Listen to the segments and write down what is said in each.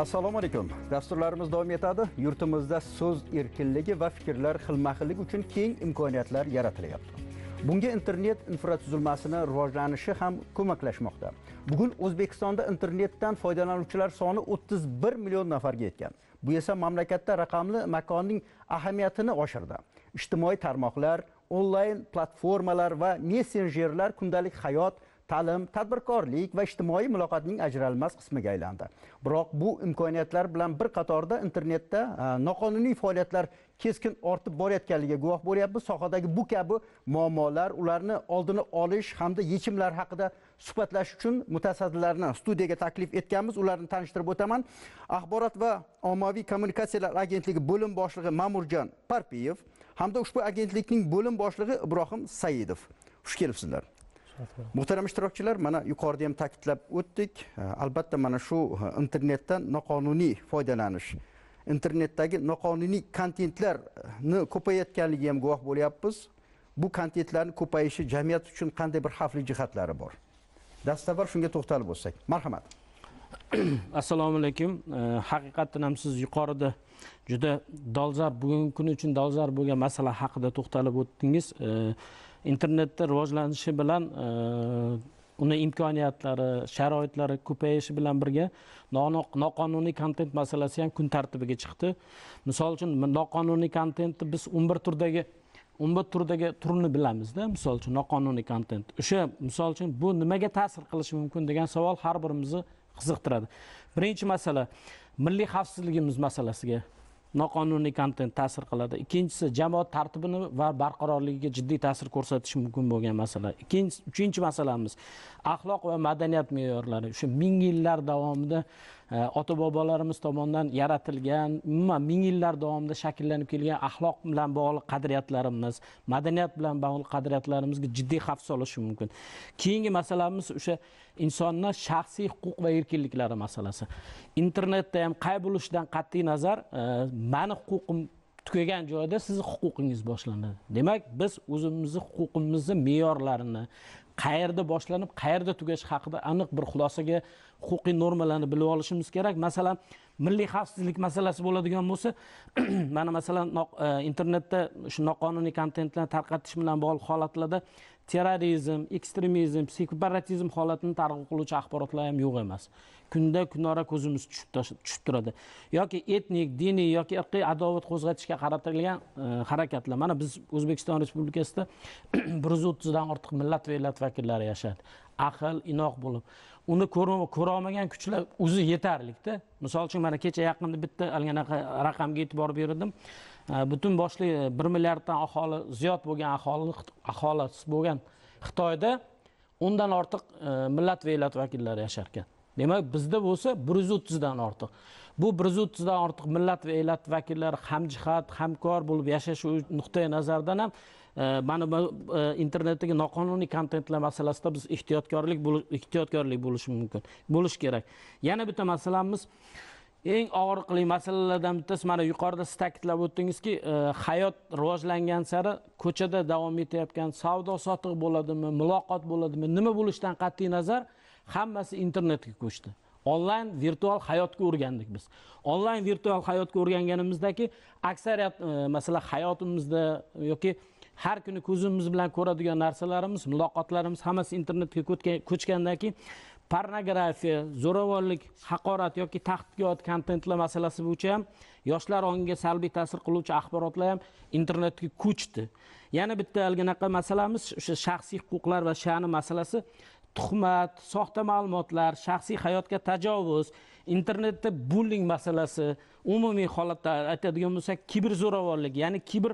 Assalomu alaykum. Dasturlarimiz davom etadi. Yurtimizda so'z erkinligi va fikrlar xilma-xilligi uchun keng imkoniyatlar yaratilyapti. Bunga internet infratuzilmasini rivojlanishi ham ko'maklashmoqda. Bugun O'zbekistonda internetdan foydalanuvchilar soni 31 million nafarga yetgan. Bu esa mamlakatda raqamli makonning ahamiyatini oshirdi. Ijtimoiy tarmoqlar, onlayn platformalar va messenjerlar kundalik hayot, ta'lim, tadbirkorlik va ijtimoiy muloqotning ajralmas qismiga aylandi. Biroq bu imkoniyatlar bilan bir qatorda internetda noqonuniy faoliyatlar keskin ortib borayotganligiga guvoh bo'lyapmiz. Sohadagi bu kabi muammolar, ularni oldini olish hamda yechimlar haqida suhbatlashish uchun mutasaddilarni studiyaga taklif etganmiz. Ularni tanishtirib o'taman. Axborot va ommaviy kommunikatsiyalar agentligi bo'lim boshlig'i Ma'murjon Parpiyev hamda ushbu agentlikning bo'lim boshlig'i Ibrohim Saidov. Xush kelibsizlar. Muhtaram ishtirokchilar, mana yuqorida ham ta'kidlab o'tdik. Albatta mana shu internetdan noqonuniy foydalanish, internetdagi noqonuniy kontentlarni ko'payayotganligiga ham guvoh bo'lyapmiz. Bu kontentlarning ko'payishi jamiyat uchun qanday bir xavfli jihatlari bor? Dastavval shunga to'xtalib o'tsak. Marhamat. Assalomu alaykum. Haqiqatan ham siz yuqorida juda dolzarb, bugungi kun uchun dolzarb bo'lgan masala haqida to'xtalib o'tdingiz. Internetda rivojlanishi bilan uni imkoniyatlari, sharoitlari ko'payishi bilan birga noqonuniy kontent masalasi ham kun tartibiga chiqdi. Misol uchun noqonuniy kontentni biz 11 turdagi turini bilamizda, misol uchun noqonuniy kontent. O'sha misol uchun bu nimaga ta'sir qilishi mumkin degan savol har birimizni qiziqtiradi. Birinchi masala milliy xavfsizligimiz masalasiga noqonuniy kontent ta'sir qiladi. Ikkinchisi jamoat tartibini va barqarorligiga jiddiy ta'sir ko'rsatishi mumkin bo'lgan masala. Uchinchi masalamiz axloq va madaniyat me'yorlari. O'sha ming yillar davomida ota-bobolarimiz tomonidan yaratilgan, umuman ming yillar davomida shakllanib kelgan axloq bilan bog'liq qadriyatlarimiz, madaniyat bilan bog'liq qadriyatlarimizga jiddiy xavf solishi mumkin. Keyingi masalamiz o'sha insonning shaxsiy huquq va erkinliklari masalasi. Internetda ham qay bo'lishidan qat'iy nazar, meni huquqim tugagan joyda sizning huquqingiz boshlanadi. Demak, biz o'zimizni huquqimizni me'yorlarini qayerda boshlanib, qayerda tugashi haqida aniq bir xulosaga, huquqiy normalarni bilib olishimiz kerak. Masalan, milliy xavfsizlik masalasi bo'ladigan bo'lsa, mana masalan internetda shu noqonuniy kontentlarni tarqatish bilan bog'liq holatlarda terrorizm, ekstremizm, separatizm holatini targ'ib qiluvchi axborotlar ham yo'q emas. Kunda kunora ko'zimiz tushib turadi. Yoki etnik, diniy yoki irqiy adovat qo'zg'atishga qaratilgan harakatlar. Mana biz O'zbekiston Respublikasida 130 dan ortiq millat va ellat vakillari yashaydi. Ahil, inoq bo'lib, uni ko'ra olmagan kuchlar o'zi yetarlikda. Misol uchun mana kecha yaqinda bitta alganaqa raqamga e'tibor berdim. Butun boshli 1 milliarddan aholi ziyod bo'lgan aholisi bo'lgan Xitoyda 10 dan ortiq millat va ellat vakillari yashar ekan. Demak, bizda bo'lsa 130 dan ortiq. Bu 130 dan ortiq millat va ellat vakillari hamjihat, hamkor bo'lib yashash nuqtai nazaridan ham mana bu internetdagi noqonuniy kontentlar masalasida biz ehtiyotkorlik bo'lishi mumkin, bo'lish kerak. Yana bitta masalamiz, eng og'riqli masalalardan bittasi, mana yuqorida siz ta'kidlab o'tdingizki, hayot rivojlangan sari ko'chada davom etayotgan savdo sotiq bo'ladimi, muloqot bo'ladimi, nima bo'lishidan qat'iy nazar hammasi internetga ko'chdi. Onlayn virtual hayotga o'rgandik biz. Onlayn virtual hayotga o'rganganimizdagi aksariyat masalan hayotimizda yoki har kuni ko'zimiz bilan ko'radigan narsalarimiz, muloqotlarimiz hammasi internetga ko'chgandan keyin pornografiya, zo'ravonlik, haqorat yoki tahdidga oid kontentlar masalasi bo'yicha ham yoshlar ongiga salbiy ta'sir qiluvchi axborotlar ham internetga ko'chdi. Yana bitta alganaqa masalamiz o'sha shaxsiy huquqlar va sha'ni masalasi, tuhmat, soxta ma'lumotlar, shaxsiy hayotga tajovuz, internetda bulling masalasi, umumiy holatda aytadigan bo'lsak, kiber zo'ravonlik, ya'ni kiber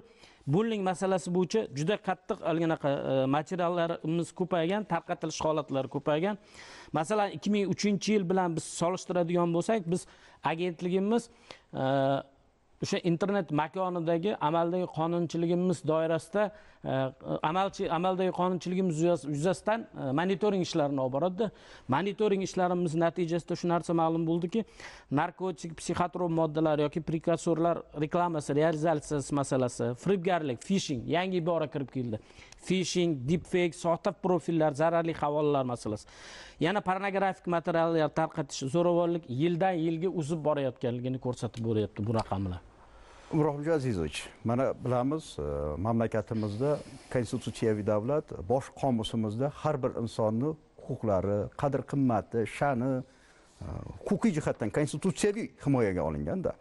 bulling masalasi bo'yicha juda qattiq alganaqa materiallarimiz ko'paygan, tarqatilish holatlari ko'paygan. Masalan, 2003-yil bilan biz solishtiradigan bo'lsak, biz agentligimiz O'sha internet makonidagi amaldagi qonunchiligimiz doirasida amaldagi qonunchiligimiz yuzasidan monitoring ishlarini olib boradi. Monitoring ishlarimiz natijasida shu narsa ma'lum bo'ldiki, narkotik, psixotrop moddalar yoki prekursorlar reklamasi, realizatsiyasi masalasi, firibgarlik, phishing, yangi ibora kirib keldi. Phishing, deepfake, soxta profillar, zararli havolalar masalasi. Yana pornografik materiallar tarqatish, zo'ravonlik yildan yilga o'sib borayotganligini ko'rsatib boryapti bu raqamlar. Ibrohimjon Azizovich, mana bilamiz, mamlakatimizda konstitutsiyaviy davlat, bosh qomusimizda har bir insonni huquqlari, qadr-qimmati, sha'ni huquqiy jihatdan konstitutsiyaviy himoyaga olinganda,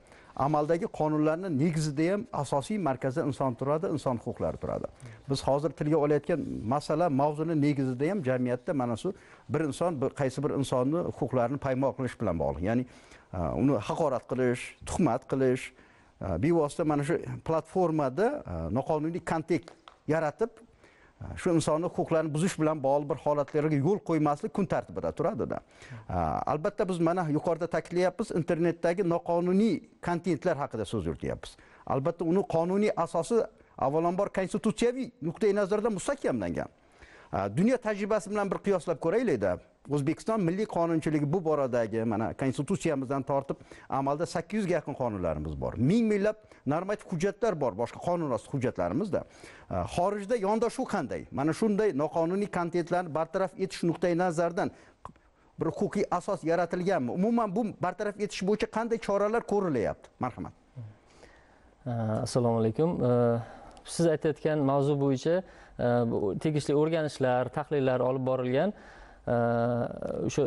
amaldagi qonunlarning negizida ham asosiy markazda inson turadi, inson huquqlari turadi. Biz hozir tilga olayotgan masala, mavzuni negizida ham jamiyatda mana shu bir inson qaysi bir insonni huquqlarini paymol qilish bilan bog'liq. Ya'ni uni haqorat qilish, tuhmat qilish, bevosita mana shu platformada noqonuniy kontent yaratib, shu insonni huquqlarini buzish bilan bog'liq bir holatlarga yo'l qo'ymaslik kun tartibida turadi-da. Albatta biz mana yuqorida ta'kidlayapmiz, internetdagi noqonuniy kontentlar haqida so'z yurityapmiz. Albatta uni qonuniy asosi avvalambor konstitutsiyaviy nuqtai nazardan mustahkamlangan. Dunyo tajribasi bilan bir qiyoslab ko'raylik-da. O'zbekiston milliy qonunchiligi bu boradagi mana konstitutsiyamizdan tortib amalda 800 ga yaqin qonunlarimiz bor. Ming minglab normativ hujjatlar bor, boshqa qonun osti hujjatlarimizda. Xorijda yondashuv qanday? Mana shunday noqonuniy kontentlarni bartaraf etish nuqtai nazaridan bir huquqiy asos yaratilganmi? Umuman bu bartaraf etish bo'yicha qanday choralar ko'rilyapti? Marhamat. Assalomu alaykum. Siz aytayotgan mavzu bo'yicha tegishli o'rganishlar, tahlillar olib borilgan. O'sha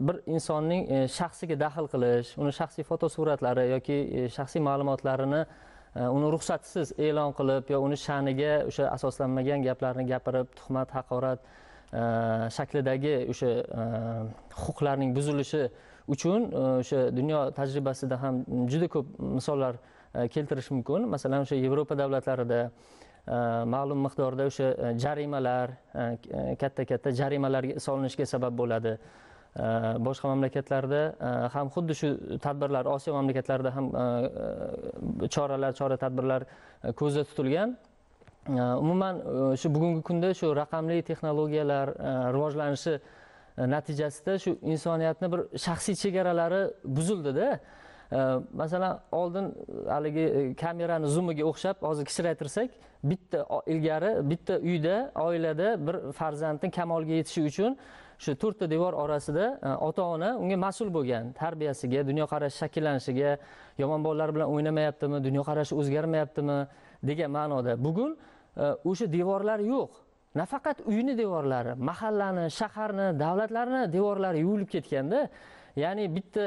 bir insonning shaxsiga daxl qilish, uni shaxsiy fotosuratlari yoki shaxsiy ma'lumotlarini uni ruxsatsiz e'lon qilib yo uni sha'niga o'sha asoslanmagan gaplarni gapirib, tuhmat, haqorat shaklidagi o'sha huquqlarning buzilishi uchun o'sha dunyo tajribasida ham juda ko'p misollar keltirish mumkin. Masalan, o'sha Yevropa davlatlarida ma'lum miqdorda o'sha jarimalar, katta-katta jarimalarga solinishiga sabab bo'ladi. Boshqa mamlakatlarda ham xuddi shu tadbirlar, Osiyo mamlakatlarida ham choralar, chora-tadbirlar ko'zda tutilgan. Umuman shu bugungi kunda shu raqamli texnologiyalar rivojlanishi natijasida shu insoniyatni bir shaxsiy chegaralari buzildi-da. Masalan, oldin haligi kamerani zoomiga o'xshab hozir kichraytirsak, bitta ilgari bitta uyda, oilada bir farzandning kamolga yetishi uchun shu to'rtta devor orasida ota-ona unga mas'ul bo'lgan, tarbiyasiga, dunyoqarashi shakllanishiga, yomon bolalar bilan o'ynamayaptimi, dunyoqarashi o'zgarmayaptimi degan ma'noda. Bugun o'sha devorlar yo'q. Nafaqat uyni devorlari, mahallani, shaharni, davlatlarni devorlari yuvilib ketganda, ya'ni bitta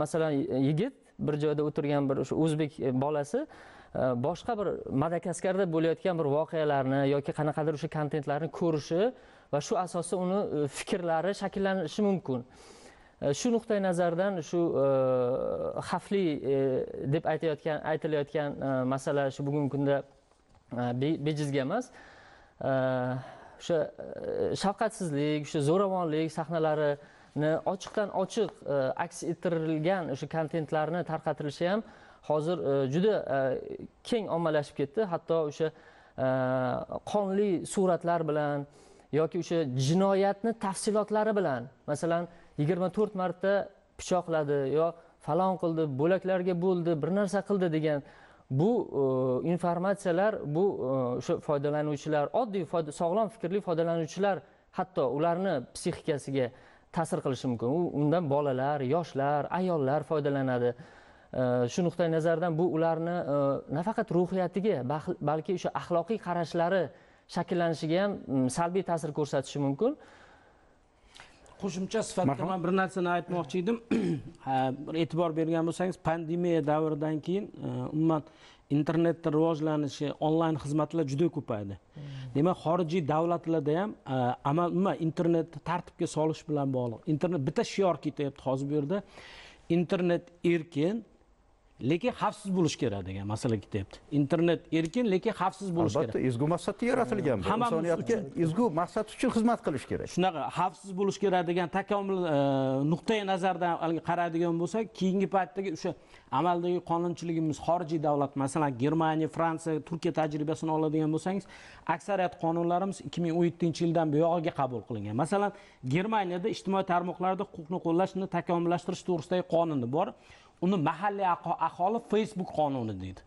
masalan yigit bir joyda o'tirgan bir o'sha o'zbek bolasi boshqa bir Madagaskarda bo'layotgan bir voqealarni yoki qanaqadir o'sha kontentlarni ko'rishi va shu asosda uni fikrlari shakllanishi mumkin. Shu nuqtai nazardan shu xavfli deb aytilayotgan masala shu bugungi kunda bejizga emas. O'sha shafqatsizlik, o'sha zo'ravonlik sahnalarini ochiqdan ochiq aks ettirilgan o'sha kontentlarni tarqatilishi ham hozir juda keng ommalashib ketdi. Hatto o'sha qonli suratlar bilan yoki o'sha jinoyatni tafsilotlari bilan, masalan, 24 marta pichoqladi yo falon qildi, bo'laklarga bo'ldi, bir narsa qildi degan bu informatsiyalar, bu o'sha foydalanuvchilar, oddiy sog'lom fikrli foydalanuvchilar hatto ularni psixikasiga ta'sir qilishi mumkin. Undan bolalar, yoshlar, ayollar foydalanadi. Shu nuqtai nazardan bu ularni nafaqat ruhiyatiga, balki o'sha axloqiy qarashlari shakllanishiga ham salbiy ta'sir ko'rsatishi mumkin. Qo'shimcha sifatida men bir narsani aytmoqchi edim. Bir e'tibor bergan bo'lsangiz, pandemiya davridan keyin umuman internetda rivojlanishi, onlayn xizmatlar juda ko'paydi. Demak, xorijiy davlatlarda ham amal umuman internetni tartibga solish bilan bog'liq. Internet bitta shior ketyapti hozir bu yerda. Internet erkin, lekin xavfsiz bo'lish kerak degan masala ketyapti. Internet erkin, lekin xavfsiz bo'lish kerak. Albatta, ezgu maqsadda yaratilgan bu. Insoniyatga ezgu maqsad uchun xizmat qilish kerak. Shunaqa xavfsiz bo'lish kerak degan takomil nuqtai nazardan qaraydigan bo'lsak, keyingi paytdagi o'sha amaldagi qonunchiligimiz xorijiy davlat, masalan, Germaniya, Fransiya, Turkiya tajribasini oladigan bo'lsangiz, aksariyat qonunlarimiz 2017-yildan buyog'iga qabul qilingan. Masalan, Germaniyada ijtimoiy tarmoqlarda huquqni qo'llashni takomillashtirish to'g'risidagi qonuni bor. Uni mahalliy aholi Facebook qonuni deydi.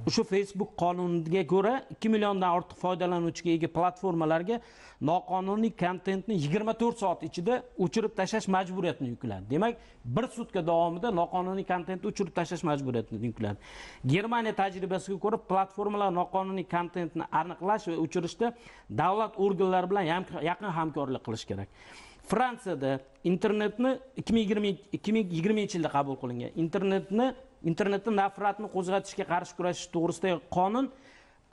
O'sha Facebook qonuniga ko'ra 2 milliondan ortiq foydalanuvchiga ega platformalarga noqonuniy kontentni 24 soat ichida o'chirib tashlash majburiyatini yukladi. Demak, bir sutka davomida noqonuniy kontentni o'chirib tashlash majburiyatini yukladi. Germaniya tajribasiga ko'ra platformalar noqonuniy kontentni aniqlash va o'chirishda davlat organlari bilan yaqin hamkorlik qilish kerak. Fransiyada internetni 2020-yilda qabul qilingan internetda nafratni qo'zg'atishga qarshi kurashish to'g'risidagi qonun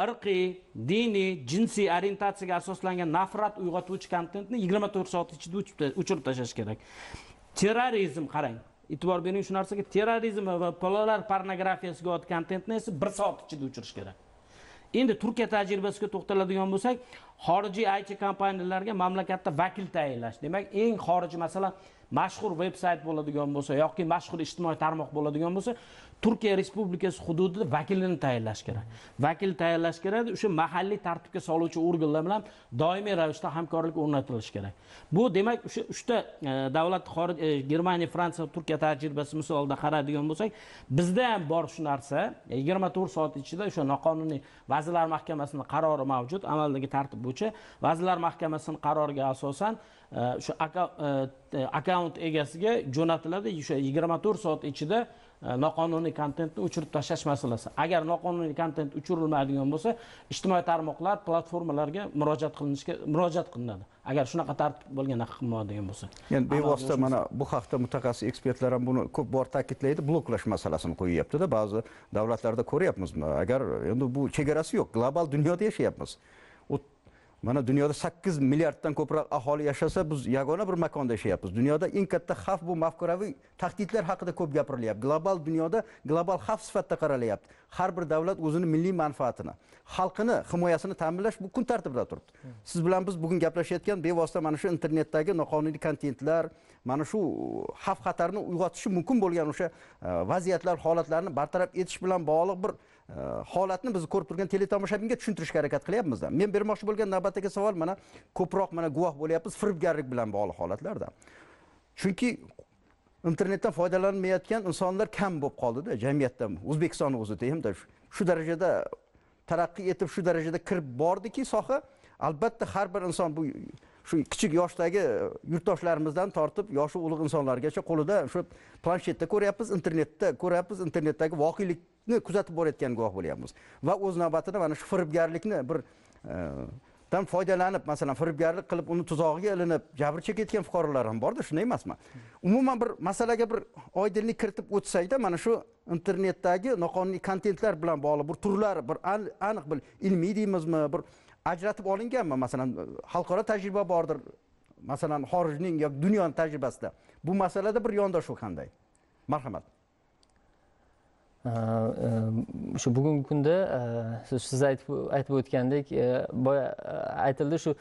irqiy, diniy, jinsiy orientatsiyaga asoslangan nafrat uyg'otuvchi kontentni 24 soat ichida o'chirib tashlash kerak. Terrorizm, qarang, e'tibor bering shu narsaga, terrorizm va bolalar pornografiyasiga oid kontentni esa 1 soat ichida o'chirish kerak. Endi Turkiya tajribasiga to'xtaladigan bo'lsak, xorijiy IT kompaniyalarga mamlakatda vakil tayinlash. Demak, eng xorijiy, masalan, mashhur veb-sayt bo'ladigan bo'lsa yoki mashhur ijtimoiy tarmoq bo'ladigan bo'lsa, Turkiya Respublikasi hududida vakilini tayinlash kerak. Vakil tayinlash kerak, o'sha mahalliy tartibga soluvchi organlar bilan doimiy ravishda hamkorlik o'rnatilishi kerak. Bu demak, o'sha uchta davlat, xorij, Germaniya, Fransiya, Turkiya tajribasi misolida qaraydigan bo'lsak, bizda ham bor shu narsa. 24 soat ichida o'sha noqonuniy Vazirlar Mahkamasining qarori mavjud, amaldagi tartib bo'yicha Vazirlar Mahkamasining qaroriga asosan o'sha akkaunt egasiga jo'natiladi, o'sha 24 soat ichida noqonuniy kontentni o'chirib tashlash masalasi. Agar noqonuniy kontent o'chirilmaydigan bo'lsa, ijtimoiy tarmoqlar, platformalarga murojaat qilinadi. Agar shunaqa tartib bo'lganda qilmaydigan bo'lsa. Endi bevosita mana bu haqda mutaxassis ekspertlar ham buni ko'p bor ta'kidlaydi, bloklash masalasini qo'yyapti-da. Ba'zi davlatlarda ko'ryapmizmi? Agar endi bu chegarasi yo'q, global dunyoda yashayapmiz. Mana dunyoda 8 milliarddan ko'proq aholi yashasa, biz yagona bir makonda yashayapmiz. Dunyoda eng katta xavf bu mafkuraviy tahdidlar haqida ko'p gapirilyapti. Global dunyoda global xavf sifatida qaralyapti. Har bir davlat o'zini milliy manfaatini, xalqini himoyasini ta'minlash bu kun tartibida turibdi. Siz bilan biz bugun gaplashayotgan bevosita mana shu internetdagi noqonuniy kontentlar, mana shu xavf xatarni uyg'otishi mumkin bo'lgan o'sha vaziyatlar, holatlarni bartaraf etish bilan bog'liq bir holatni biz ko'rib turgan teletomoshabinga tushuntirishga harakat qilyapmiz. Men bermoqchi bo'lgan navbatdagi savol, mana ko'proq mana guvoh bo'lyapmiz firibgarlik bilan bog'liq holatlarda. Chunki internetdan foydalanmayotgan insonlar kam bo'lib qoldi-da jamiyatda. O'zbekiston o'zida hamda shu darajada taraqqiy etib, shu darajada kirib bordiki soha, albatta har bir inson bu shu kichik yoshdagi yurtdoshlarimizdan tortib yoshi ulug' insonlargacha qo'lida shu planshetda ko'ryapmiz, internetda ko'ryapmiz, internetdagi voqelikni kuzatib borayotgan guvoh bo'lyapmiz. Va o'z navbatida mana shu firibgarlikni bir dan foydalanib, masalan, firibgarlik qilib uni tuzog'iga ilinib jabr chekayotgan fuqarolar ham borda, shunday emasmi? Umuman bir masalaga bir oydinlik kiritib o'tsakda, mana shu internetdagi noqonuniy kontentlar bilan bog'liq bir turlar, bir aniq bir ilmiy deymizmi, bir ajratib olinganmi? Masalan, xalqaro tajriba bordir, masalan, xorijning yoki dunyoning tajribasida. Bu masalada bir yondashuv qanday? Marhamat. Shu bugungi kunda siz aytib o'tgandek, boya aytildi, shu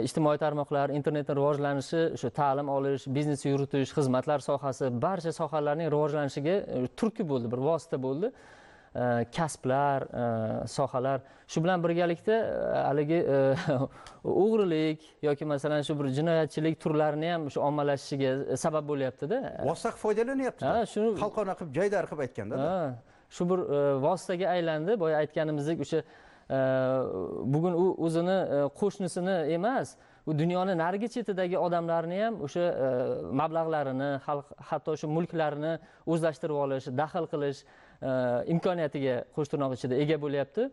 ijtimoiy tarmoqlar, internetning rivojlanishi, shu ta'lim olish, biznes yuritish, xizmatlar sohasi, barcha sohalarning rivojlanishiga turtki bo'ldi, bir vosita bo'ldi. Kasblar, sohalar, shu bilan birgalikda haligi o'g'rilik yoki masalan shu bir jinoyatchilik turlarini ham shu ommalashishiga sabab bo'lyapti-da. Vosita foydalanyapti. Ha, shuni xalqona qilib, jaydar qilib aytganda. Ha, shu bir vositaga aylandi. Boya aytganimizdek, o'sha bugun u o'zini qo'shnisini emas, u dunyoni narigi chetidagi odamlarni ham o'sha mablag'larini, hatto o'sha mulklarini o'zlashtirib olish, daxl qilish imkoniyatiga qo'shtirnoq ichida ega bo'lyapti.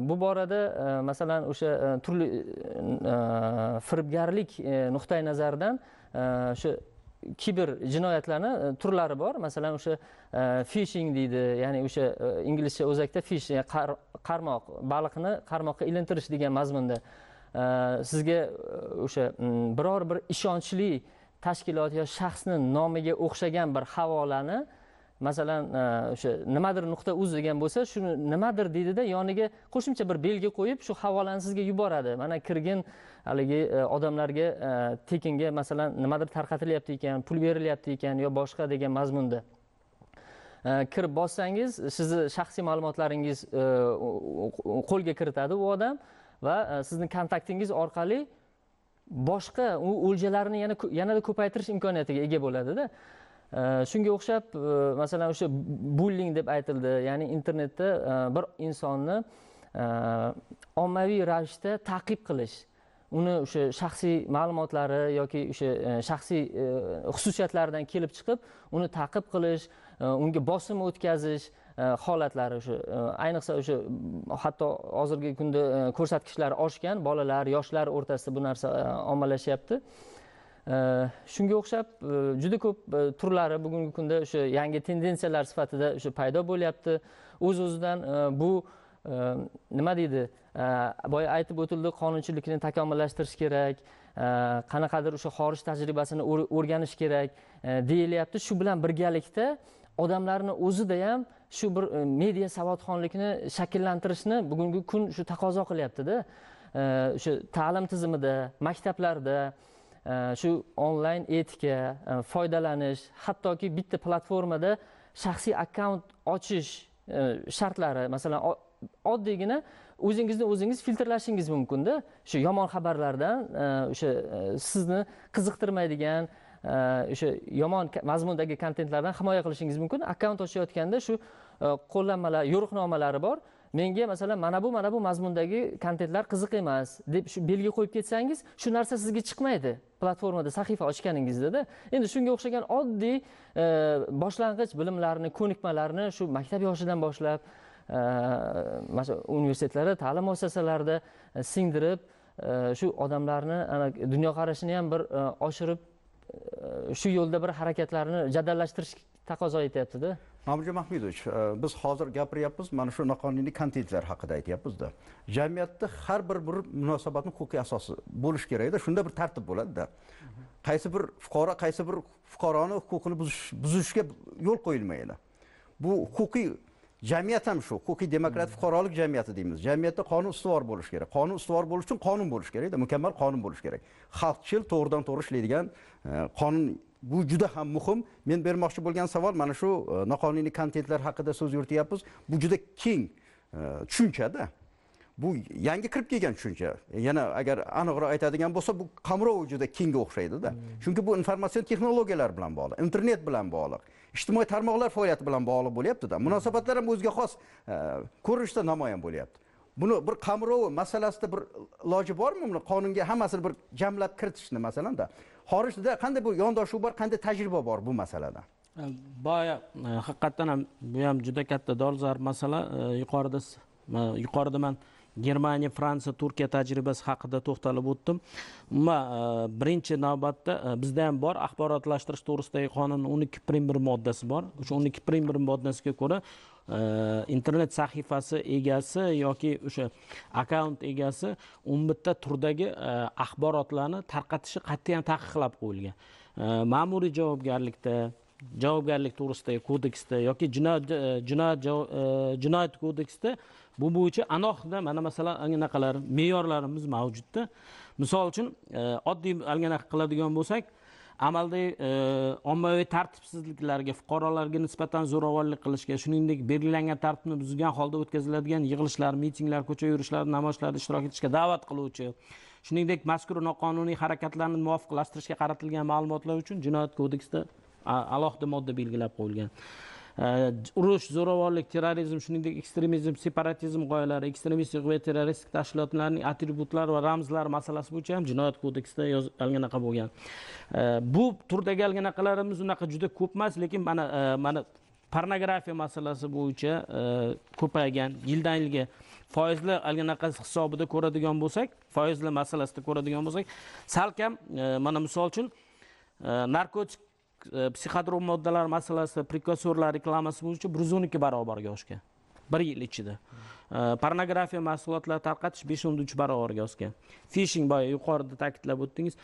Bu borada masalan o'sha turli firibgarlik nuqtai nazaridan o'sha kiber jinoyatlarni turlari bor. Masalan o'sha phishing deydi, ya'ni o'sha inglizcha o'zakda fish, qarmoq, baliqni qarmoqqa ilintirish degan mazmunda. Sizga o'sha biror bir ishonchli tashkilot yo shaxsning nomiga o'xshagan bir havolani Masalan, o'sha nimadir .uz degan bo'lsa, shuni nimadir deydida, yoniga qo'shimcha bir belgi qo'yib, shu havolani sizga yuboradi. Mana kirgin, haligi odamlarga tekinga masalan nimadir tarqatilyapti ekan, pul berilyapti ekan yo boshqa degan mazmunda. Kirib bossangiz, sizni shaxsiy ma'lumotlaringiz qo'lga kiritadi u odam va sizni kontaktingiz orqali boshqa u o'ljalarni yanada ko'paytirish imkoniyatiga ega bo'ladida. Shunga o'xshab, masalan, o'sha bullying deb aytildi, ya'ni internetda bir insonni ommaviy ravishda ta'qib qilish, uni o'sha shaxsiy ma'lumotlari yoki o'sha shaxsiy xususiyatlaridan kelib chiqib, uni ta'qib qilish, unga bosim o'tkazish holatlari o'sha ayniqsa o'sha hatto hozirgi kunda ko'rsatkichlar oshgan, bolalar, yoshlar o'rtasida bu narsa ommalashyapti. Shunga o'xshab juda ko'p turlari bugungi kunda o'sha yangi tendensiyalar sifatida o'sha paydo bo'lyapti. O'z-o'zidan bu nima deydi? Boya aytib o'tildi, qonunchilikni takomillashtirish kerak, qanaqadir o'sha xorij tajribasini o'rganish kerak deyilyapti. Shu bilan birgalikda odamlarni o'zida ham shu bir media savodxonlikni shakllantirishni bugungi kun shu taqozo qilyapti-da. O'sha ta'lim tizimida, maktablarda shu onlayn etika, foydalanish, hattoki bitta platformada shaxsiy akkaunt ochish shartlari, masalan, oddiygina o'zingizni o'zingiz filtrlashingiz mumkin-da. Shu yomon xabarlardan, o'sha sizni qiziqtirmaydigan, o'sha yomon mazmundagi kontentlardan himoya qilishingiz mumkin. Akkaunt ochayotganda shu qo'llanmalar, yo'riqnomalari bor. Menga masalan mana bu mazmundagi kontentlar qiziq emas deb shu belgi qo'yib ketsangiz, shu narsa sizga chiqmaydi platformada sahifa ochganingizda-da. Endi shunga o'xshagan oddiy boshlang'ich bilimlarni, ko'nikmalarni shu maktab yoshidan boshlab masalan universitetlarda, ta'lim muassasalarida singdirib, shu odamlarni dunyoqarashini ham bir oshirib, shu yo'lda bir harakatlarni jadallashtirish taqozo etyapti-da. Mahmudjon Mahmudovich, biz hozir gapiryapmiz, mana shu noqonuniy kontentlar haqida aytyapmiz-da. Jamiyatda har bir munosabatning huquqiy asosi bo'lishi kerak-da, shunda bir tartib bo'ladi-da. Qaysi bir fuqaro qaysi bir fuqaroni huquqini buzishga yo'l qo'yilmaydi. Bu huquqiy jamiyat ham shu, huquqiy demokrat fuqarolik jamiyati deymiz. Jamiyatda qonun ustuvor bo'lishi kerak. Qonun ustuvor bo'lishi uchun qonun bo'lishi kerak-da, mukammal qonun bo'lishi kerak. Xalqchil, to'g'ridan to'g'ri ishlaydigan qonun, bu juda ham muhim. Men bermoqchi bo'lgan savol mana shu noqonuniy kontentlar haqida so'z yurityapmiz. Bu juda keng tushuncha-da. Bu yangi kirib kelgan tushuncha. Yana agar aniqroq aytadigan bo'lsa, bu qamrov juda kengga o'xshaydi-da. Chunki bu informatsion texnologiyalar bilan bog'liq, internet bilan bog'liq, ijtimoiy tarmoqlar faoliyati bilan bog'liq bo'lyapti-da. Munosabatlar ham o'ziga xos ko'rinishda namoyon bo'lyapti. Buni bir qamrov masalasida bir iloji bormi? Buni qonunga hammasini bir jamlab kiritishni masalan-da. Xorijda qanday bu yondashuv bor, qanday tajriba bor bu masalada? Boya haqiqatan ham bu ham juda katta dolzarb masala. Yuqorida men Germaniya, Fransiya, Turkiya tajribasi haqida to'xtalib o'tdim. Umuman birinchi navbatda bizda ham bor axborotlashtirish to'g'risidagi qonunning 12.1 moddasi bor. O'sha 12.1 moddasiga ko'ra internet sahifasi egasi yoki o'sha akkaunt egasi 11 ta turdagi axborotlarni tarqatishi qat'iyan taqiqlab qo'yilgan. Ma'muriy javobgarlik to'g'risidagi kodeksda yoki jinoyat kodeksida bu bo'yicha alohida mana masalan anaqalar me'yorlarimiz mavjudda. Misol uchun oddiy anaqa qiladigan bo'lsak, amalda ommaviy tartibsizliklarga, fuqarolarga nisbatan zo'ravonlik qilishga, shuningdek belgilangan tartibni buzgan holda o'tkaziladigan yig'ilishlar, mitinglar, ko'cha yurishlar, namoyishlarda ishtirok etishga da'vat qiluvchi, shuningdek mazkur noqonuniy harakatlarni muvofiqlashtirishga qaratilgan ma'lumotlar uchun jinoyat kodeksida alohida modda belgilab qo'yilgan. Urush, zo'ravonlik, terrorizm, shuningdek ekstremizm, separatizm g'oyalari, ekstremistik va terroristik tashkilotlarning atributlari va ramzlari masalasi bo'yicha ham jinoyat kodeksida yozilgan bo'lgan. Bu turdagi anaqalarimiz unaqa juda ko'p emas, lekin mana pornografiya masalasi bo'yicha ko'paygan, yildan yilga foizli anaqa hisobida ko'radigan bo'lsak, foizli masalasida ko'radigan bo'lsak, salkam mana misol uchun narkotik psixotrop moddalar masalasi, prekursorlar reklamasi bo'yicha 112 barobarga oshgan bir yil ichida. Pornografiya mahsulotlari tarqatish 5.3 barobarga oshgan. Phishing, boya yuqorida ta'kidlab o'tdingiz,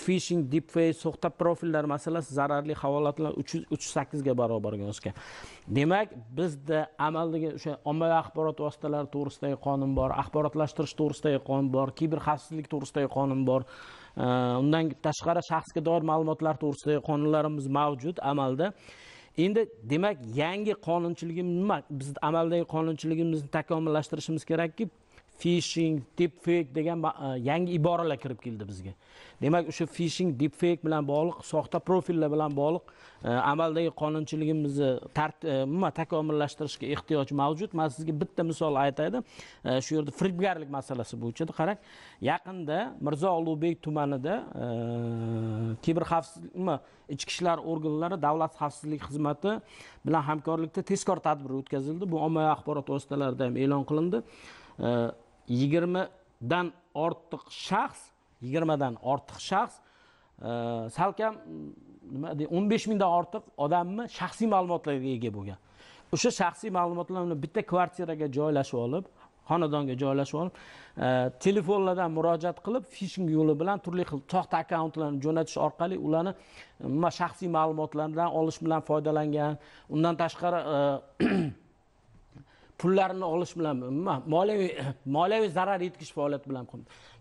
phishing, deepfake, soxta profillar masalasi zararli havolatlar 338 ga barobarga oshgan. Demak, bizda amaldagi o'sha ommaviy axborot vositalari to'g'risidagi qonun bor, axborotlashtirish to'g'risidagi qonun bor, kiber xavfsizlik to'g'risidagi qonun bor. Undan tashqari shaxsga doir ma'lumotlar to'g'risidagi qonunlarimiz mavjud amalda. Endi demak, yangi qonunchiligimiz nima? Biz amaldagi qonunchiligimizni takomillashtirishimiz kerakki, phishing, deepfake degan yangi iboralar kirib keldi bizga. Demak, o'sha phishing, deepfake bilan bog'liq, soxta profillar bilan bog'liq amaldagi qonunchiligimizni takomillashtirishga ehtiyoj mavjud. Men sizga bitta misol aytaydim. Shu yerda firibgarlik masalasi bo'yicha qarang. Yaqinda Mirzo Ulug'bek tumanida kiber xavfsizlik, ichki ishlar organlari davlat xavfsizlik xizmati bilan hamkorlikda tezkor tadbir o'tkazildi. Bu ommaviy axborot vositalarida ham e'lon qilindi. 20 dan ortiq shaxs, 20 dan ortiq shaxs salkam nima deydi, 15 mingdan ortiq odamni shaxsiy ma'lumotlarga ega bo'lgan. O'sha shaxsiy ma'lumotlarni bitta kvartiraga joylashib olib, xonadonga joylashib olib, telefonlardan murojaat qilib, phishing yo'li bilan turli xil soxta akkauntlarni jo'natish orqali ularni nima shaxsiy ma'lumotlardan olish bilan foydalangan. Undan tashqari pullarini olish bilan moliyaviy zarar yetkazish faoliyati bilan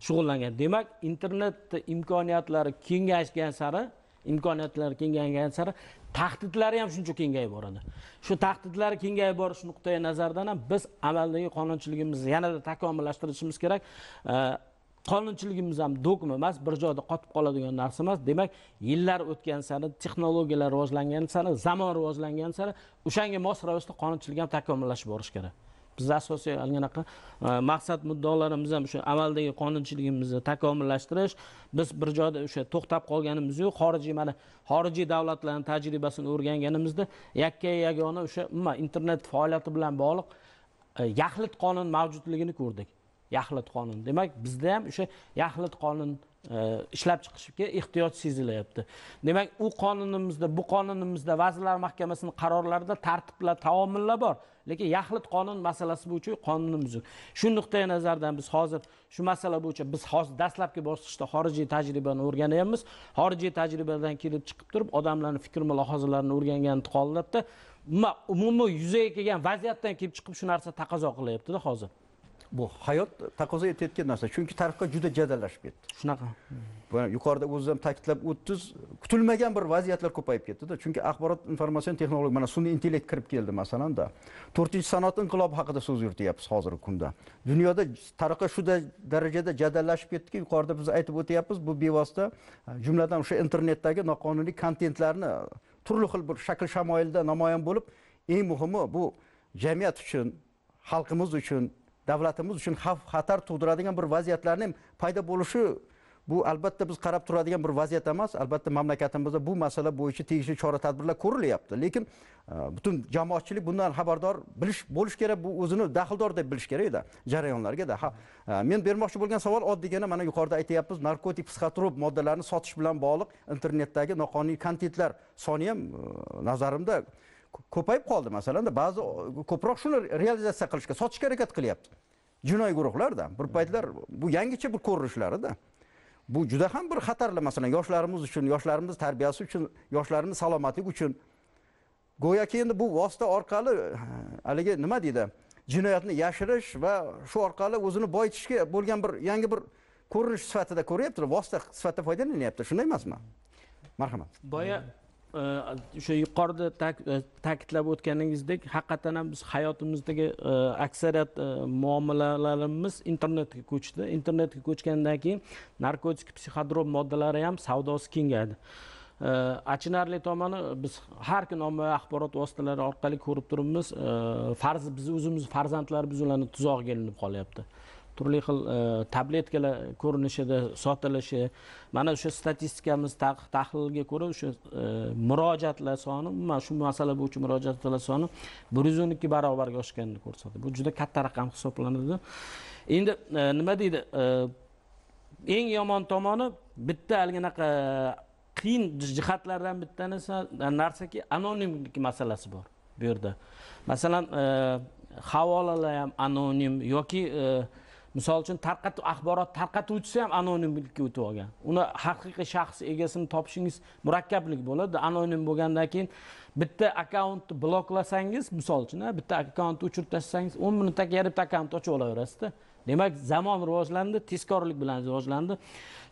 shug'ullangan. Demak, internet imkoniyatlari kengaygan sari, tahdidlari ham shuncha kengayib boradi. Shu tahdidlari kengayib borish nuqtai nazaridan ham biz amaldagi qonunchiligimizni yanada takomillashtirishimiz kerak. Qonunchiligimiz ham dogma emas, bir joyda qotib qoladigan narsa emas. Demak, yillar o'tgan sari, texnologiyalar rivojlangan sari, zamon rivojlangan sari o'shanga mos ravishda qonunchilik ham takomillashib borishi kerak. Biz asosiy anaqa maqsad muddaolarimiz ham o'sha amaldagi qonunchiligimizni takomillashtirish. Biz bir joyda o'sha to'xtab qolganimiz yo'q. Xorijiy davlatlarning tajribasini o'rganganimizda yakka-yagona o'sha umuman internet faoliyati bilan bog'liq yaxlit qonun mavjudligini ko'rdik. Yaxlit qonun. Demak, bizda ham o'sha yaxlit qonun ishlab chiqishga ehtiyoj sezilyapti. Demak, u qonunimizda, bu qonunimizda Vazirlar Mahkamasining qarorlarida tartiblar, taomillar bor, lekin yaxlit qonun masalasi bo'yicha qonunimiz yo'q. Shu nuqtai nazardan biz hozir shu masala bo'yicha biz hozir dastlabki bosqichda xorijiy tajribani o'rganyapmiz. Xorijiy tajribadan kelib chiqib turib, odamlarning fikr mulohazalarini o'rgangan holatda umumiy yuzaga kelgan vaziyatdan kelib chiqib shu narsa taqozo qilyapti-da hozir. Bu hayot taqozo etayotgan narsa, chunki tarixga juda jadallashib ketdi. Shunaqa. Bu yuqorida o'zingiz ham ta'kidlab o'tdingiz, kutilmagan bir vaziyatlar ko'payib ketdi-da. Chunki axborot informatsion texnologiya, mana sun'iy intellekt kirib keldi masalan-da. 4-sanoat inqilobi haqida so'z yurityapmiz hozirgi kunda. Dunyoda tariqqa shu darajada jadallashib ketdiki, yuqorida biz aytib o'tyapmiz, bu bevosita jumladan o'sha internetdagi noqonuniy kontentlarni turli xil bir shakl shamoyilda namoyon bo'lib, eng muhimi bu jamiyat uchun, xalqimiz uchun, davlatimiz uchun xavf xatar tug'diradigan bir vaziyatlarning paydo bo'lishi bu albatta biz qarab turadigan bir vaziyat emas. Albatta mamlakatimizda bu masala bo'yicha tegishli chora tadbirlar ko'rilyapti. Lekin butun jamoatchilik bundan xabardor bo'lish kerak, bu o'zini daxldor deb bilish kerak-da jarayonlarga da. Men bermoqchi bo'lgan savol oddiygina, mana yuqorida aytayapmiz, narkotik, psixotrop moddalarni sotish bilan bog'liq internetdagi noqonuniy kontentlar soni ham nazarimda ko'payib qoldi. Masalan, ba'zi ko'proq shuni realizatsiya qilishga, sotishga harakat qilyapti. Jinoiy guruhlarda bir paytlar bu yangicha bir ko'rinishlarida. Bu juda ham bir xatarli, masalan, yoshlarimiz uchun, yoshlarimiz tarbiyasi uchun, yoshlarimiz salomatligi uchun. Go'yoki endi bu vosita orqali haligi nima deydi, jinoyatni yashirish va shu orqali o'zini boyitishga bo'lgan bir yangi bir ko'rinish sifatida ko'ryapti, vosita sifatida foydalanyapti. Shunday emasmi? Marhamat. Boya o'sha yuqorida ta'kidlab o'tganingizdek, haqiqatan ham biz hayotimizdagi aksariyat muomalalarimiz internetga ko'chdi. Internetga ko'chgandan keyin narkotik, psixotrop moddalari ham savdosi kengaydi. Achinarli tomoni, biz har kun ommaviy axborot vositalari orqali ko'rib turibmiz, biz o'zimiz farzandlarimiz ularning tuzog'iga ilinib qolyapti. Turli xil tabletkalar ko'rinishida sotilishi, mana o'sha statistikamiz tahlilga ko'ra o'sha murojaatlar soni, umuman shu masala bo'yicha murojaatlar soni 112 barobarga oshganini ko'rsatdi. Bu juda katta raqam hisoblanadi. Endi nima deydi? Eng yomon tomoni bitta halginaqa qiyin jihatlardan bittanisi narsaki anonimlik masalasi bor bu yerda. Masalan, havolalar ham anonim yoki Misol uchun axborot tarqatuvchisi ham anonimlikka o'tib olgan. Uni haqiqiy shaxs egasini topishingiz murakkablik bo'ladi. Anonim bo'lgandan keyin bitta akkauntni bloklasangiz, misol uchun, bitta akkauntni o'chirib tashlasangiz, 10 minutda yana bitta akkaunt ochib olaverasizda. Demak, zamon rivojlandi, tezkorlik bilan rivojlandi.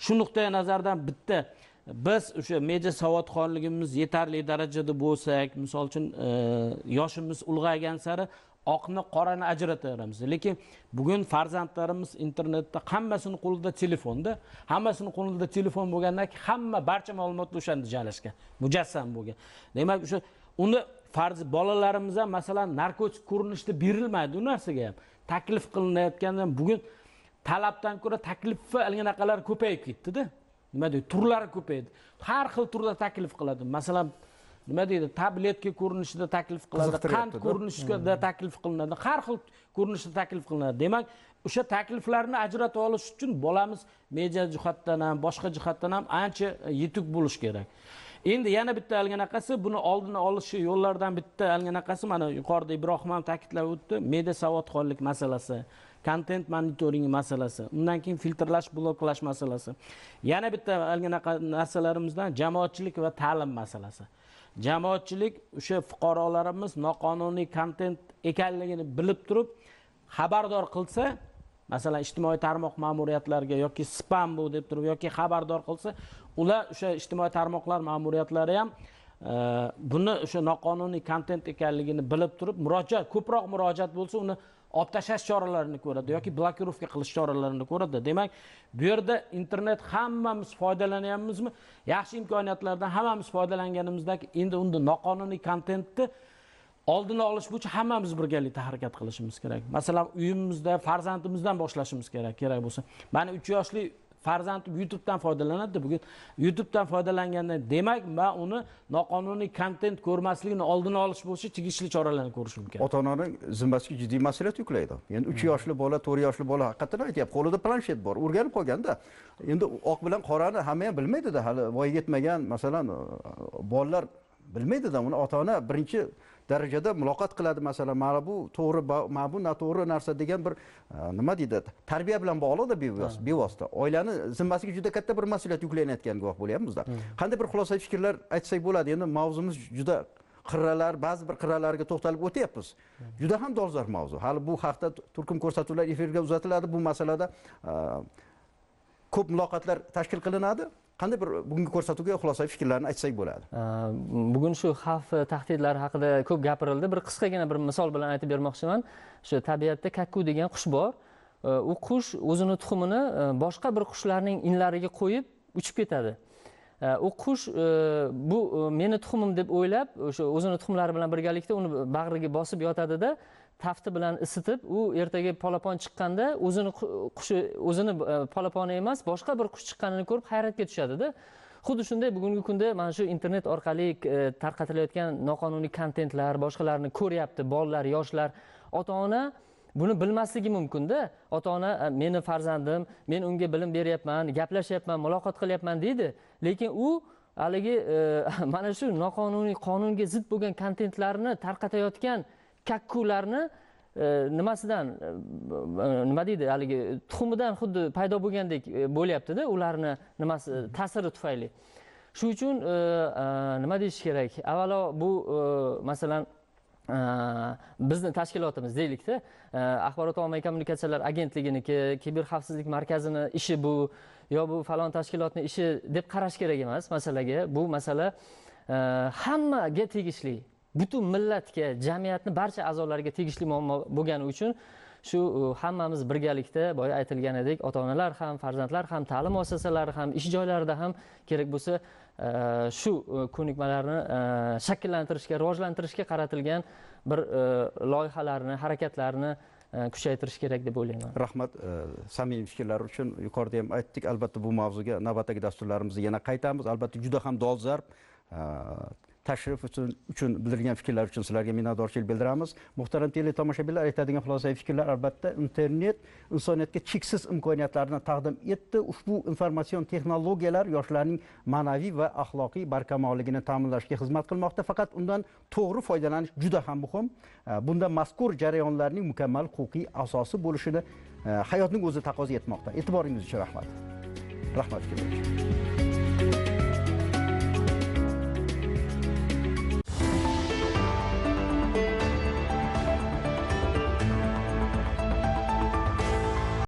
Shu nuqtai nazardan bitta biz o'sha media savodxonligimiz yetarli darajada bo'lsak, misol uchun yoshimiz ulg'aygan sari oqni qorani ajrataveramiz. Lekin bugun farzandlarimiz internetda hammasini qo'lida telefonda, hammasini qo'lida telefon bo'lgandan keyin hamma barcha ma'lumotlar o'shanda joylashgan, mujassam bo'lgan. Demak, o'sha uni farz bolalarimiz ham masalan narkotik ko'rinishda berilmaydi u narsaga ham. Taklif qilinayotgandan bugun talabdan ko'ra taklifni alganaqalar ko'payib ketdi-da. Nima deydi? Turlari ko'paydi. Har xil turda taklif qiladi. Masalan, nima deydi? Tabletka ko'rinishida taklif qiladi, qand ko'rinishida taklif qilinadi, har xil ko'rinishda taklif qilinadi. Demak, o'sha takliflarni ajratib olish uchun bolamiz media jihatdan ham, boshqa jihatdan ham ancha yetuk bo'lish kerak. Endi yana bitta alganaqasi, buni oldini olish yo'llaridan bitta alganaqasi, mana yuqorida Ibrohim ham ta'kidlab o'tdi, media savodxonlik masalasi, kontent monitoringi masalasi, undan keyin filtrlash, bloklash masalasi. Yana bitta alganaqa narsalarimizdan jamoatchilik va ta'lim masalasi. Jamoatchilik o'sha fuqarolarimiz noqonuniy kontent ekanligini bilib turib xabardor qilsa, masalan ijtimoiy tarmoq ma'muriyatlariga yoki spam bu deb turib yoki xabardor qilsa, ular o'sha ijtimoiy tarmoqlar ma'muriyatlari ham buni o'sha noqonuniy kontent ekanligini bilib turib murojaat, ko'proq murojaat bo'lsa uni olib tashlash choralarini ko'radi yoki blokirovka qilish choralarini ko'radi. Demak, bu yerda internet hammamiz foydalanyapmizmi? Yaxshi imkoniyatlardan hammamiz foydalanganimizda endi unda noqonuniy kontentni oldini olish bo'yicha hammamiz birgalikda harakat qilishimiz kerak. Masalan, uyimizda farzandimizdan boshlashimiz kerak, kerak bo'lsa. Mani 3 yoshli farzandim YouTube'dan foydalanadi. Bugun YouTube'dan foydalanganda demak, men uni noqonuniy kontent ko'rmasligini oldini olish bo'yicha tegishli choralarni ko'rishim kerak. Ota-onaning zimmasiga jiddiy mas'uliyat yuklaydi. Endi 3 yoshli bola, 4 yoshli bola haqiqatan aytyapti, qo'lida planshet bor, o'rganib qolganda. Endi oq bilan qorani hamma ham bilmaydi-da, hali voyaga yetmagan, masalan, bolalar bilmaydi-da, uni ota-ona birinchi darajada muloqot qiladi, masalan, mana bu to'g'ri, mana bu noto'g'ri narsa degan bir nima deydi, tarbiya bilan bog'liqda bevosita. Oilani zimmasiga juda katta bir mas'uliyat yuklanayotgan guvoh bo'lyapmiz-da. Qanday bir xulosaviy fikrlar aytsak bo'ladi? Endi mavzumiz juda qirralar, ba'zi bir qirralarga to'xtalib o'tyapmiz. Juda ham dolzarb mavzu. Hali bu haqda turkum ko'rsatuvlar efirga uzatiladi. Bu masalada ko'p muloqotlar tashkil qilinadi. Qanday bir bugungi ko'rsatuvga xulosaviy fikrlarni aytsak bo'ladi? Bugun shu xavf tahdidlar haqida ko'p gapirildi. Bir qisqagina bir misol bilan aytib bermoqchiman. Shu tabiatda kakku degan qush bor. U qush o'zini tuxumini boshqa bir qushlarning inlariga qo'yib uchib ketadi. U qush bu meni tuxumim deb o'ylab, o'sha o'zini tuxumlari bilan birgalikda uni bag'riga bosib yotadida, tafti bilan isitib, u ertaga polapon chiqqanda o'zini qushi, o'zini polaponi emas, boshqa bir qush chiqqanini ko'rib hayratga tushadi-da. Xuddi shunday bugungi kunda mana shu internet orqali tarqatilayotgan noqonuniy kontentlar, boshqalarni ko'ryapti bolalar, yoshlar. Ota-ona buni bilmasligi mumkin-da. Ota-ona meni farzandim, men unga bilim beryapman, gaplashyapman, muloqot qilyapman deydi. Lekin u haligi mana shu noqonuniy, qonunga zid bo'lgan kontentlarni tarqatayotgan kakkularni nimasidan, nima deydi, haligi tuxumidan xuddi paydo bo'lgandek bo'lyapti-da, ularni nimasi ta'siri tufayli. Shu uchun nima deyish kerak? Avvalo bu masalan bizni tashkilotimiz deylik-da, Axborot va ommaviy kommunikatsiyalar agentliginiki, kiber xavfsizlik markazini ishi bu yo bu falon tashkilotning ishi deb qarash kerak emas masalaga. Bu masala hammaga tegishli. Butun millatga, jamiyatni barcha a'zolariga tegishli muammo bo'lgani uchun shu hammamiz birgalikda, boya aytilganidek, ota-onalar ham, farzandlar ham, ta'lim muassasalari ham, ish joylarida ham kerak bo'lsa shu ko'nikmalarni shakllantirishga, rivojlantirishga qaratilgan bir loyihalarni, harakatlarni kuchaytirish kerak deb o'ylayman. Rahmat samimiy fikrlar uchun. Yuqorida ham aytdik, albatta bu mavzuga navbatdagi dasturlarimizda yana qaytamiz. Albatta juda ham dolzarb tashrif uchun bildirgan fikrlar uchun sizlarga minnatdorchilik bildiramiz. Muhtaram teletomoshabinlar, aytadigan xulosaviy fikrlar albatta internet insoniyatga cheksiz imkoniyatlarni taqdim etdi. Ushbu informatsion texnologiyalar yoshlarning ma'naviy va axloqiy barkamolligini ta'minlashga xizmat qilmoqda. Faqat undan to'g'ri foydalanish juda ham muhim. Bunda mazkur jarayonlarning mukammal huquqiy asosi bo'lishini hayotning o'zi taqozo etmoqda. E'tiboringiz uchun rahmat. Rahmat.